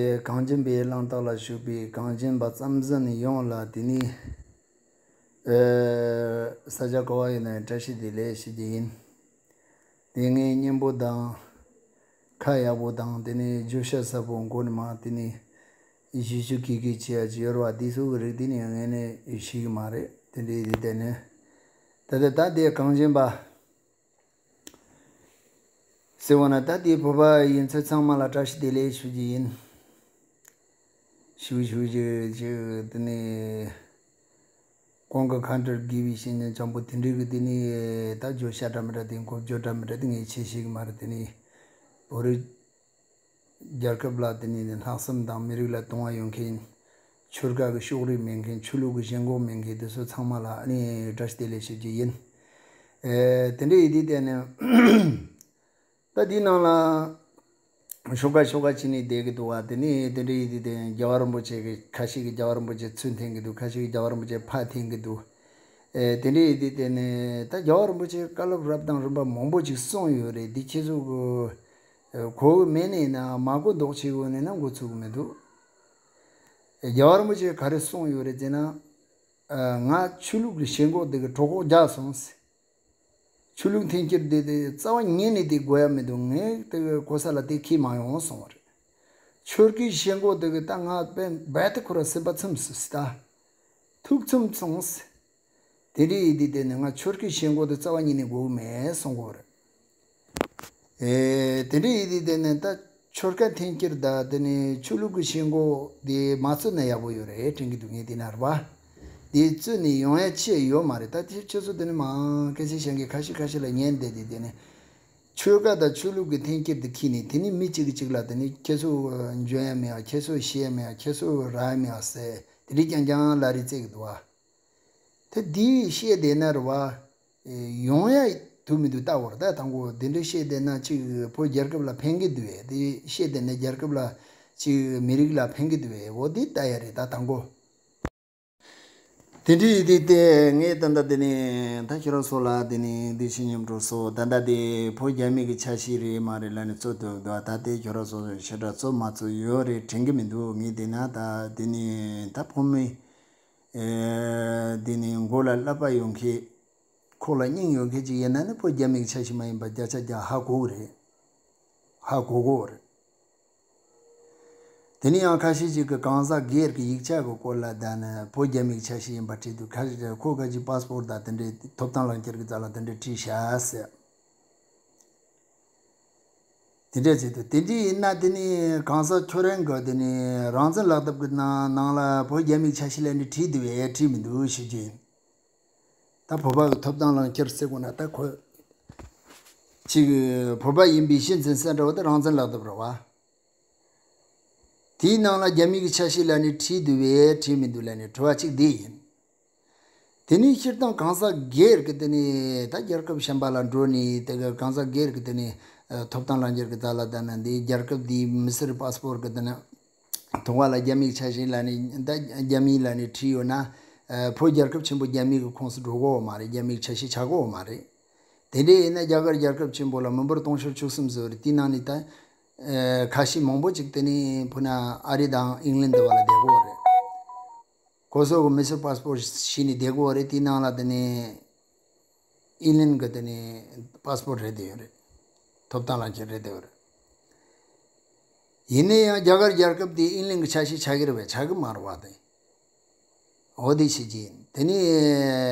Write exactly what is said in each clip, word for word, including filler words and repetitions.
གངས་ཅན་པའི་གླེང་སྟེགས་ལ་བཞུགས་པའི་གངས་ཅན་པ་རྩམ་ཟན་ཡོངས་ལ་དེ་ནི། ས་ཆ་ག་བ་ཡིན་ན་ཡང་བཀྲ་ཤིས་བདེ་ལེགས་ཞུ་རྒྱུ་ཡིན། དེ་ངའི་སྙན་པོ་དང་། ཁ་ཡག་པོ་དང་དེ་ནི་བརྗོད་བྱ་ཟབ་པོ་མགོ་ནས་མར་དེ་ནི། ཞུ་ཞུ་གི་གི་བྱེད་ཡ་ཅིག་ཡོད་རེད་བ། དེ་ཚོ་གི་རིགས་དེ་ནི་ངས་ནི་ཤེས་གི་མ་རེད། དེ་འདྲའི་དེ་དེ་ནི། ད་ལྟ་ད་དེ་གངས་ཅན་པ། ཟེར་བ་ན་ད་དེ་བོད་པ་ཡིན་ཚད་ཚང་མ་ལ་བཀྲ་ཤིས་བདེ་ལེགས་ཞུ་རྒྱུ་ཡིན། ཞུ་ཞུ་རྒྱུ་ཅིག་དེ་ནི། གོང་གི་མཁའ་འགྲོར་དགེ་བའི་བཤེས་གཉེན་འཇམ་པོ་དེ་འདྲའི་གི་དེ་ནི་ད་བརྗོད་བྱ་འདྲ་མི་འདྲ་དེ་མགོ་བརྗོད་འདྲ་མི་འདྲ་དེ་ངས་ཆེ་ཤེས་གི་མ་རེད། དེ་ནི་བོད་རིགས་རྒྱལ་ཁབ་ལ་དེ་ནི་ལྷག་བསམ་དང་མི་རིགས་ལ་དུང་བ་ཡོད་མཁན། ཆོལ་ཁ་གི་ཕྱོགས་རིས་མེད་མཁན། ཆོས་ལུགས་ཀྱི་ཞེན་ཁོག་མེད་མཁན་དེ་ཚོ་ཚང་མ་ལ་ཨ་ནི་བཀྲ་ཤིས་བདེ་ལེགས་ཞུ་རྒྱུ་ཡིན། ཨེ་དེ་འདྲ་ཡིན་དུས་དེ་ནི། ད་འདིའི་ནང་ལ་ཤོག་ཁ་ཤོག་ཁ་བྱས་ནས་བསྡད་ཀྱི་འདུག་བ། དེ་ནས་དེ་འདྲ་ཡིན་དུས་དེ་རྒྱལ་བ་རིན་པོ་ཆེ་གི་ཁ་ཤས་ཀྱིས་རྒྱལ་བ་རིན་པོ་ཆེ་ཚུར་འཐེན་གྱི་འདུག་ཁ་ཤས་ཀྱིས་རྒྱལ་བ་རིན་པོ་ཆེ་ཕར་འཐེན་གྱི་འདུག་ཨེ་དེ་འདྲ་ཡིན་དུས་དེ་ནས་ད་རྒྱལ་བ་རིན་པོ་ཆེ་བཀའ་སློབ་རབ་དང་རིམ་པ་མང་པོ་ཅིག་གསུངས་ཡོད་རེད། འདི་ཁྱེད་ཚོ་གི་གོ་གི་མེད་ནས་ན་མ་གོ་མདོག་བྱེད་དགོས་ནས་ན་གོ་ཚུགས་གི་མི་འདུག་ཨེ་རྒྱལ་བ་རིན་པོ་ཆེ་ག་རེ་གསུངས་ཡོད་རེད་ཟེར་ན། ཨ་ང་ཆོས་ལུགས་ཀྱི་ཞེན་ཁོག་དེ་གི་གྲོད་ཁོག་རྒྱགས་སོང་ཟེར། ཆོས་ལུགས་འཐེན་འཁྱེར་དེ་དེ་རྩ་བ་ཉིད་ནས་དེ་དགོས་ཡ་མི་འདུག་ངས་དེ་གི་གོ་ས་ལ་དེ་ཁྱེར་མ་ཡོང་གསུངས་པ་རེད། ཆོལ་ཁའི་ཞེན་ཁོག་དེ་གི་ད་ང་དཔེ་རྦད་དེ་ཁོ་ར་སེམས་པ་ཚིམས་སོང་ཟེར། ད་ཐུགས་ཚིམ་སོང་ཟེར། དེ་འདྲ་ཡིན་དུས་དེ་ནི་ང་ཆོལ་ཁའི་ཞེན་ཁོག་དེ་རྩ་བ་ཉིད་ནས་དགོས་གི་མེད་གསུང་གི་ཡོད་རེད། ཨེ་དེ་འདྲ་ཡིན་དུས་དེ་ནི་ད་ཆོལ་ཁ་འཐེན་འཁྱེར་དང་དེ་ནི་ཆོས་ལུགས་ཀྱི་ཞེན་ཁོག་དེ་མ་བརྩོན་ན་ཡག་པོ་ཡོད་རེད་དྲན་གྱི་འདུག་ངས་དེ་ན་རེད་བ། དེ་བརྩོན་ནས་ཡོང་ཡ་ཆེ་ཡོད་མ་རེད། ད་དེ་ཁྱེད་ཚོ་དེ་ནི་མང་ཁ་ཤས་ཤང་གི་ཁ་ཤས་ཁ་ཤས་ལ་ཉན་བསྡད་དེ་དེ་ནི། ཆོལ་ཁ་དང་ཆོས་ལུགས་ཀྱི་འཐེན་འཁྱེར་དེ་ཁྱེར་ནས་དེ་ནི་མི་གཅིག་གིས་གཅིག་ལ་དེ་ནི་ཁྱེད་ཚོ་འཇོན་ཡ་མེད་ཡ། ཁྱེད་ཚོ་ཤེས་ཡ་མེད་ཡ། ཁྱེད་ཚོ་རག་ཡ་མེད་ཡ་ཟེར་དེ་འདྲའི་རྐྱང་རྐྱང་ལ་རེ་བརྩེ་གི་འདུག་བ། ད་འདི་བཤད་བསྡད་ན་རེད་བ། ཡོང་ཡ་ཐུབ་མི་འདུག་ལྟ་བར་ད་དང་པོ་འདི་འདྲ་བཤད་བསྡད་ན་གཅིག་བོད་རྒྱལ་ཁབ་ལ་ཕན་གི་འདུག་ཨེ། འདི་བཤད་བསྡད་ན་རྒྱལ་ཁབ་ལ་གཅིག་མི་རིགས་ལ་ཕན་གི་འདུག་ཨེ། འོ་འདི་ལྟ་ཡ་རེད་ད་དང་པོ། དེ་འདྲ་ཡིན་དུས་དེ་ངས་ད་ལྟ་དེ་ནས་ད་ཁྱོད་རང་ཚོ་ལ་དེ་ནས་འདི་ཕྱི་ཉམས་འགྲོ་སོ་ད་ལྟ་དེ་བོད་རྒྱ་མི་གི་ཆ་ཤས་རེད་མ་རེད་ལབ་ནས་རྩོད་དུ་འདུག་ད་དེ་ཁྱོད་རང་ཚོ་ཞེ་དྲག་རྩོད་མ་རྩོད་ཡོད་རེད་དྲན་གི་མི་འདུག་ངས་བལྟས་ན་ད་དེ་ནས་ད་ཕོ་མོའི། ཨེ། འདི་ནི་མགོ་ལ་ཀླད་པ་ཡོད་མཁན། ཁོག་ལ་སྙིང་ཡོད་མཁན་ཅིག་ཡིན་ན་ནི་བོད་རྒྱ་མིའི་ཆ་ཤས་མ་ཡིན་པ་བརྒྱ་ཆ་བརྒྱ་ཧ་གོ་གི་རེད། ཧ་གོ་གོ་རེད། དེ་ནི་ཡང་ཁ་ཤས་ཅིག་གིས་གང་ཟག་སྒེར་གྱི་ཡིག་ཆ་གི་སྐོར་ལ་བལྟས་ན་བོད་རྒྱ་མིའི་ཆ་ཤས་ཡིན་པ་བྲིས་འདུག་ཁ་ཤས་ཀྱིས་ཁོ་ག་ཅིག་པཱ་སི་པོར་དང་དེ་འདྲའི་ཐོབ་ཐང་ལག་འཁྱེར་གྱི་རྩ་ལ་དེ་འདྲའི་བྲིས་བཞག་ཟེར། དེ་འདྲ་བྱེད་དུས་དེ་འདྲ་ཡིན་ན་དེ་ནི་གང་ཟག་ཁྱོད་རང་གི་དེ་ནི་རང་བཙན་ལག་དེབ་ཀྱི་ནང་ནང་ལ་བོད་རྒྱ་མིའི་ཆ་ཤས་ལ་ནི་བྲིས་འདུག་བས་བྲིས་མི་འདུག་ཞུ་རྒྱུ་ཡིན། ད་བོད་པ་གི་ཐོབ་ཐང་ལག་འཁྱེར་ཟེར་དགོས་ན་ད་ཁོ་གཅིག་བོད་པ་ཡིན་པའི་གཞི་འཛིན་ས་འདྲ་བོ་དེ་རང་བཙན་ལག་དེབ་རེད་བ། དེའི་ནང་ལ་རྒྱ་མིའི་ཆ་ཤས་ལ་ནི་བྲིས་འདུག་བས་བྲིས་མི་འདུག་ལ་ནི་དྲི་བ་གཅིག་འདི་ཡིན། དེ་ནས་སྤྱིར་བཏང་གང་ཟག་སྒེར་གྱི་དེ་ནས་ད་རྒྱལ་ཁབ་གཞན་པ་ལ་འགྲོ་ནས་དེ་ག་གང་ཟག་སྒེར་གྱི་དེ་ནས་ཐོབ་ཐང་ལག་འཁྱེར་གྱི་རྩ་ལ་བསྡད་ན་འདི་རྒྱལ་ཁབ་འདིའི་མི་སེར་པཱ་སི་པོར་གྱི་དེ་ནས་ཐོག་ཁ་ལ་རྒྱ་མིའི་ཆ་ཤས་ལ་ནི་ད་རྒྱ་མིའི་ལ་ནི་བྲིས་ཡོད་ན་བོད་རྒྱལ་ཁབ་ཆེན་པོ་རྒྱ་མིའི་གི་ཁོངས་སུ་འགྲོ་གོ་མ་རེད། རྒྱ་མིའི་ཆ་ཤས་ཆགས་གོ་མ་རེད། དེ་འདྲ་ཡིན་ན་རྒྱ་གར་རྒྱལ་ཁབ་ཆེན་པོ་ལ་མི་འབོར་སྟོང་ཕྲག་བཅུ་གསུམ་ཟིན་རེད། དེའི་ནང་ནས་ད་ཁ་ཤས་མང་པོ་ཅིག་དེ་ནས་ཕུ་ན་ཨ་རི་དང་ཨིང་ལན་འདི་བ་ལ་བསྡད་གོ་རེད། ཁོ་ཚོ་གི་མི་སེར་པཱ་སི་པོར་བྱས་ནས་བསྡད་གོ་རེད། དེའི་ནང་ལ་དེ་ནས་ཨིན་ལན་གི་དེ་ནས་པཱ་སི་པོར་རེད་བསྡད་ཡོད་རེད། ཐོབ་ཐང་ལག་འཁྱེར་རེད་བསྡད་ཡོད་རེད། ཡིན་ན་ཡང་རྒྱ་གར་རྒྱལ་ཁབ་དེ་ཨིན་ལན་གི་ཆ་ཤས་ཆགས་ཀྱི་རེད་པས། ཆགས་ཀྱི་མ་རེད་བ་དེ། འོ་དེ་བྱེད་ཀྱི་ཡིན། དེ་ནས་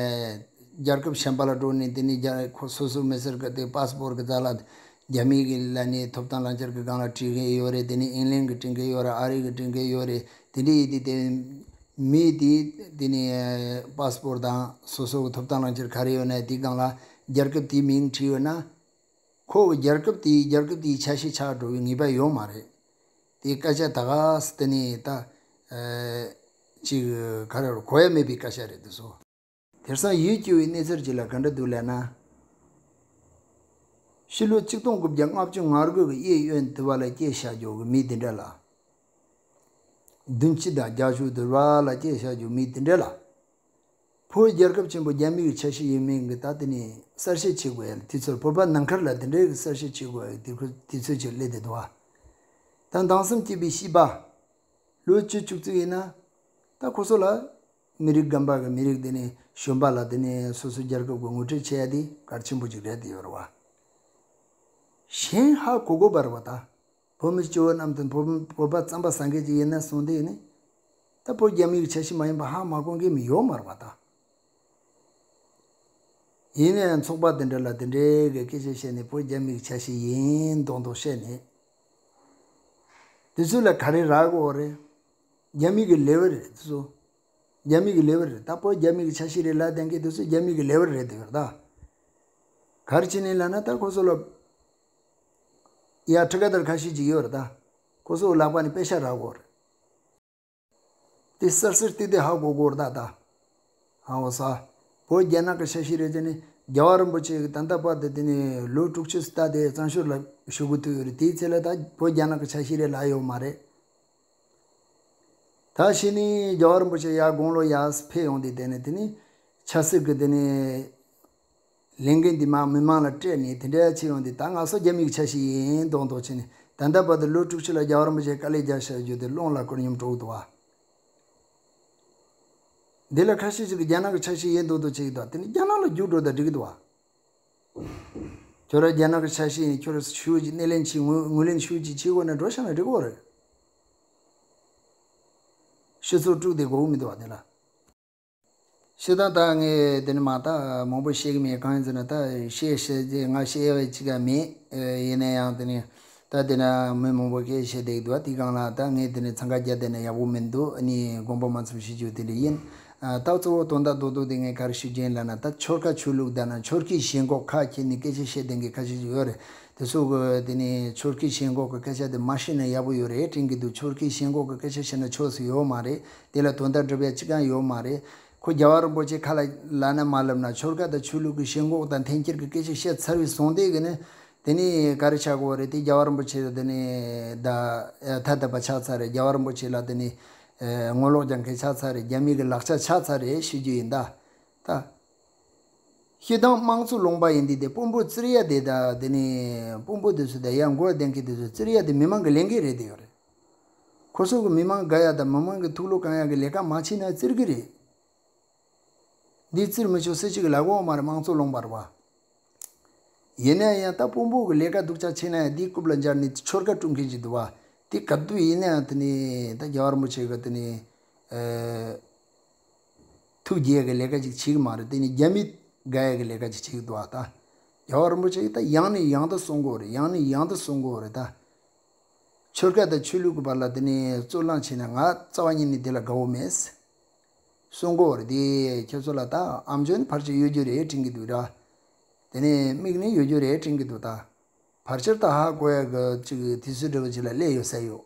རྒྱལ་ཁབ་གཞན་པ་ལ་འགྲོ་ནས་དེ་ནས་རྒྱ་ཁོ་སོ་སོའི་མི་སེར་གི་དེ་པཱ་སི་པོར་གི་རྩ་ལ་རྒྱ་མི་གི་ལ་ནས་ཐོབ་ཐང་ལག་འཁྱེར་གི་སྒང་ལ་བྲིས་མཁན་ཡོད་རེད། དེ་ནས་ཨིན་ལན་གི་བྲིས་མཁན་ཡོད་རེད། ཨ་རི་གི་བྲིས་མཁན་ཡོད་རེད། དེ་འདྲ་ཡིན་དུས་དེ་མི་དེ་དེ་ནས་པཱ་སི་པོར་དང་སོ་སོ་གི་ཐོབ་ཐང་ལག་འཁྱེར་ག་རེ་ཡོད་ན་དེའི་སྒང་ལ་རྒྱལ་ཁབ་དེའི་མིང་བྲིས་ཡོད་ན། ཁོ་གི་རྒྱལ་ཁབ་དེའི་རྒྱལ་ཁབ་དེའི་ཆ་ཤས་ཆགས་འགྲོ་བའི་ངེས་པ་ཡོད་མ་རེད། དེའི་སྐད་ཆ་ད་ག་སེ་དེ་ནས་ད་ཨ་ཅིག་ག་རེ་རེད། གོ་ཡ་མེད་པའི་སྐད་ཆ་རེད་འདུག་སོ། དེང་སང་ཡུལ་སྐྱོ་བའི་གནས་ཚུལ་ཅིག་ལ་ག་འདྲ་འདུག་ལབ་ན། ཕྱི་ལོ་ཆིག་སྟོང་དགུ་བརྒྱ་ལྔ་བཅུ་ང་དགུ་གི་གཡས་གཡོན་དུ་བ་ལ་སྐྱེས་བཞག་རྒྱུ་གི་མི་དེ་འདྲ་ལ། བདུན་ཅུ་དང་བརྒྱད་ཅུ་དུ་བ་ལ་སྐྱེས་བཞག་རྒྱུ་མི་དེ་འདྲ་ལ། བོད་རྒྱལ་ཁབ་ཆེན་པོ་རྒྱ་མི་གི་ཆ་ཤས་ཡིན་མིན་གི་ད་དེ་ནས་གསལ་བཤད་བྱེད་དགོས་ཡ་དུས་ཚོད། བོད་པ་ནང་ཁུལ་ལ་དེ་འདྲའི་གི་གསལ་བཤད་བྱེད་དགོས་ཡ་དུས་ཚོད་ཅིག་སླེབས་བསྡད་འདུག་བ། ད་མདང་སེམས་སྐྱིད་པའི་སྐྱིད་པ། ལོ་བཅུ་བཅུ་གཅིག་ཡིན་ན། ད་ཁོ་ཚོ་ལ་མི་རིགས་རྒན་པ་གི་མི་རིགས་དེ་ནི་གཞོན་པ་ལ་དེ་ནི་སོ་སོའི་རྒྱལ་ཁབ་ཀྱི་ངོ་སྤྲོད་བྱེད་ཡ་དེ་གལ་ཆེན་པོ་ཅིག་རེད་དེ་ཡོད་རེད་བ། གཞན་ཧ་གོ་དགོས་པ་རེད་བ་ད། བོད་མི་སྐྱོ་བོ་རྣམས་དང་བོད་བོད་པ་རྩམ་པ་ཟ་མཁན་ཅིག་ཡིན་ན་སོང་དེ་ནི། ད་བོད་རྒྱ་མི་གི་ཆ་ཤས་མ་ཡིན་པ་ཧ་མ་གོ་མཁན་མི་ཡོད་མ་རེད་བ་ད། ཡིན་ནའང་ཚོགས་པ་དེ་འདྲ་ལ་དེ་འདྲའི་གི་སྐད་ཆ་བཤད་ནས་བོད་རྒྱ་མི་གི་ཆ་ཤས་ཡིན་མདོག་མདོག་བཤད་ནས། དེ་ཚོ་ལ་ག་རེ་རག་གོ་རེད། རྒྱ་མི་གི་ལེ་ཝལ་རེད་དེ་ཚོ། རྒྱ་མི་གི་ལེ་ཝལ་རེད། ད་བོད་རྒྱ་མི་གི་ཆ་ཤས་རེད་ལབ་བསྡད་མཁན་དེ་ཚོ་རྒྱ་མི་གི་ལེ་ཝལ་རེད་དེ་ཡོད་ད། ག་རེ་བྱས་ནས་ལབ་ན་ད་ཁོ་ཚོ་ལ་ཡ་ཁྲི་ཀ་དར་ཁ་ཤས་ཅིག་ཡོད་རེད་ད། ཁོ་ཚོ་ལག་པ་ནས་པེ་ཤ་རག་གོ་རེད། དེ་གསལ་གསལ་ཏིག་ཏིག་ཧ་གོ་གོ་རེད་ད་ད། ཧ་འོ་ས། བོད་རྒྱ་ནག་གི་ཆ་ཤས་རེད་དེ་ནི་རྒྱལ་བ་རིན་པོ་ཆེ་གི་ད་ལྟ་བར་དུ་དེ་ནི་ལོ་དྲུག་ཅུ་ཙམ་ལྟ་དེ་བཙན་བྱོལ་ལ་བཞུགས་གི་ཐུག་ཡོད་རེད། དེའི་ཚེ་ལ་ད་བོད་རྒྱ་ནག་གི་ཆ་ཤས་རེད་ལབ་ཡོད་མ་རེད། ད་ཕྱི་ནས་རྒྱལ་བ་རིན་པོ་ཆེ་ཡར་དགུང་ལོ་ཡར་ཕེབས་ཡོང་དུས་དེ་ནི་དེ་ནི་ཆབ་སྲིད་ཀྱི་དེ་ནི་ལས་འགན་འདི་མ་མི་མང་ལ་སྤྲད་ནས་དེ་འདྲ་བྱས་ཡོང་དུས་ད་ང་ཚོ་རྒྱ་མི་གི་ཆ་ཤས་ཡིན་མདོག་མདོག་བྱས་ནས་ད་ལྟ་བར་དུ་ལོ་དྲུག་ཅུ་ལ་རྒྱལ་བ་རིན་པོ་ཆེ་དཀའ་ལས་རྒྱག་བཞག་རྒྱུ་དེ་སློང་ལ་སྐུར་སྙོམས་འགྲོ་གི་འདུག་བ། འདི་ལ་ཁ་ཤས་ཤིག་གིས་རྒྱ་ནག་གི་ཆ་ཤས་ཡིན་མདོག་མདོག་བྱེད་ཀྱི་འདུག་དེ་ནི་རྒྱ་ནག་ལ་རྒྱུགས་འགྲོ་ད་འགྲིག་གི་འདུག་བ། ཁྱོད་ར་རྒྱ་ནག་གི་ཆ་ཤས་ཡིན། ཁྱོད་ར་ཤུགས་ཀྱིས་སྣེ་ལེན་བྱེད་ངོས་ངོས་ལེན་ཤུགས་ཀྱིས་བྱེད་དགོས་ན་འགྲོ་ཤག་ན་འགྲིག་གི་རེད། སྤྱི་ཚོགས་དཀྲུག་དེ་དགོས་མི་འདུག་བ་དེ་ལ། སྤྱིར་བཏང་ད་ངས་དེ་ནི་མ་ད་མང་པོ་བཤད་གི་མེད། གང་ཡིན་ཟེར་ན་ད་བཤད་བཤད་ཅེས་ང་བཤད་ཡ་བའི་ཅི་ག་མེད། ཡིན་ན་ཡང་དེ་ནི་ད་དེ་ན་མི་མང་པོ་སྐད་བཤད་བསྡད་འདུག་དེའི་སྒང་ལ་ད་ངས་དེ་ནི་འཚང་ཁ་རྒྱག་བསྡད་ན་ཡག་པོ་མི་འདུག་ཨ་ནི་དགོངས་པ་མ་ཚོམ་ཞུ་རྒྱུ་དེ་འདྲ་ཡིན། ད་གཙོ་བོ་དོན་དག་རྡོག་རྡོག་དེ་ངས་ག་རེ་ཞུ་རྒྱུ་ཡིན་ལབ་ན། ད་ཆོལ་ཁ་ཆོས་ལུགས་དང་ན་ཆོལ་ཁའི་ཞེན་ཁོག་ཁ་ཁྱེར་ནས་སྐད་ཆ་བཤད་བསྡད་མཁན་ཁ་ཤས་ཤིག་ཡོད་རེད། དེ་ཚོ་གི་དེ་ནི་ཆོལ་ཁའི་ཞེན་ཁོག་གི་སྐད་ཆ་དེ་མ་བཤད་ན་ཡག་པོ་ཡོད་རེད་དྲན་གི་འདུག་ཆོལ་ཁའི་ཞེན་ཁོག་གི་སྐད་ཆ་བཤད་ན་ཆོག་ས་ཡོད་མ་རེད། དེ་ལ་དོན་དག་སྒྲུབ་ཡ་ཅི་གང་ཡོད་མ་རེད། ཁོ་རྒྱལ་བ་རིན་པོ་ཆེ་ཁ་ལ་ལབ་ན་མ་ལབ་ན་ཆོལ་ཁ་དང་ཆོས་ལུགས་ཀྱི་ཞེན་ཁོག་དང་འཐེན་འཁྱེར་གྱི་སྐད་ཆ་བཤད་ཚར་བའི་སོང་དེ་གི་ནི་དེ་ནི་ག་རེ་ཆགས་ཀྱི་ཡོད་རེད། དེ་རྒྱལ་བ་རིན་པོ་ཆེ་ལ་དེ་ནི་ད་ཐ་དད་པ་ཆགས་ཚར་རེད། རྒྱལ་བ་རིན་པོ་ཆེ་ལ་དེ་ནི་ངོ་ལོག་རྒྱག་མཁན་ཆགས་ཚར་རེད། རྒྱ་མི་གི་ལག་ཆ་ཆགས་ཚར་རེད་ཞུ་རྒྱུ་ཡིན་ད། ད། སྤྱིར་བཏང་དམངས་གཙོ་ལུང་པ་ཡིན་དུས་དེ་དཔོན་པོ་བཙིར་ཡ་དེ་ད་དེ་ནི་དཔོན་པོ་དེ་ཚོ་ད་ཡར་འགོ་བསྡད་མཁན་དེ་ཚོ་བཙིར་ཡ་དེ་མི་མང་གི་ལས་འགན་རེད་དེ་ཡོད་རེད། ཁོ་ཚོ་གི་མི་མང་དགའ་ཡ་དང་མི་མང་གི་ཐུགས་བློ་གང་ཡ་གི་ལས་ཀ་མ་བྱས་ན་བཙིར་གི་རེད། འདི་བཙིར་མི་ཆོག་སྲིད་སྤྱི་གི་ལག་འོག་མ་རེད། དམངས་གཙོ་ལུང་པ་རེད་བ། ཡིན་ན་ཡང་ད་དཔོན་པོ་གི་ལས་ཀ་སྡུག་ཅག་བྱས་ན་ཡང་འདི་རྐུབ་ལ་འབྱར་ནས་ཆོལ་ཁ་དཀྲུག་མཁན་ཅིག་འདུག་བ། དེ་ག་དུས་ཡིན་ན་ཡང་དེ་ནི་ད་རྒྱལ་བ་རིན་པོ་ཆེ་གི་དེ་ནི་ཨེ། ཐུགས་དགྱེས་ཀྱི་ལས་ཀ་ཅིག་བྱེད་ཀྱི་མ་རེད། དེ་ནི་རྒྱ་མི་དགའ་ཡ་གི་ལས་ཀ་ཅིག་བྱེད་ཀྱི་འདུག་ཨ། ད་རྒྱལ་བ་རིན་པོ་ཆེ་གིས་ད་ཡང་ནས་ཡང་དུ་གསུང་གི་ཡོད་རེད། ཡང་ནས་ཡང་དུ་གསུང་གི་ཡོད་རེད་ད། ཆོལ་ཁ་དང་ཆོས་ལུགས་ཀྱི་བར་ལ་དེ་ནི་རྩོད་གླེང་བྱས་ན་ང་རྩ་བ་ཉིད་ནས་དེ་ལ་དགའ་བོ་མེད། གསུང་གི་ཡོད་རེད་དེ། ཁྱེད་ཚོ་ལ་ད་ཨམ་ཅོག་ནི་ཕལ་ཆེར་ཡོད་རྒྱུ་རེད་དྲན་གྱི་འདུག་ར། དེ་ནི་མིག་ནི་ཡོད་རྒྱུ་རེད་དྲན་གྱི་འདུག་ད། ཕལ་ཆེར་ད་ཧ་གོ་ཡ་གི་ཅིག་དུས་ཚོད་འདྲ་བོ་ཅིག་ལ་སླེབས་ཡོད་ས་ཡོད།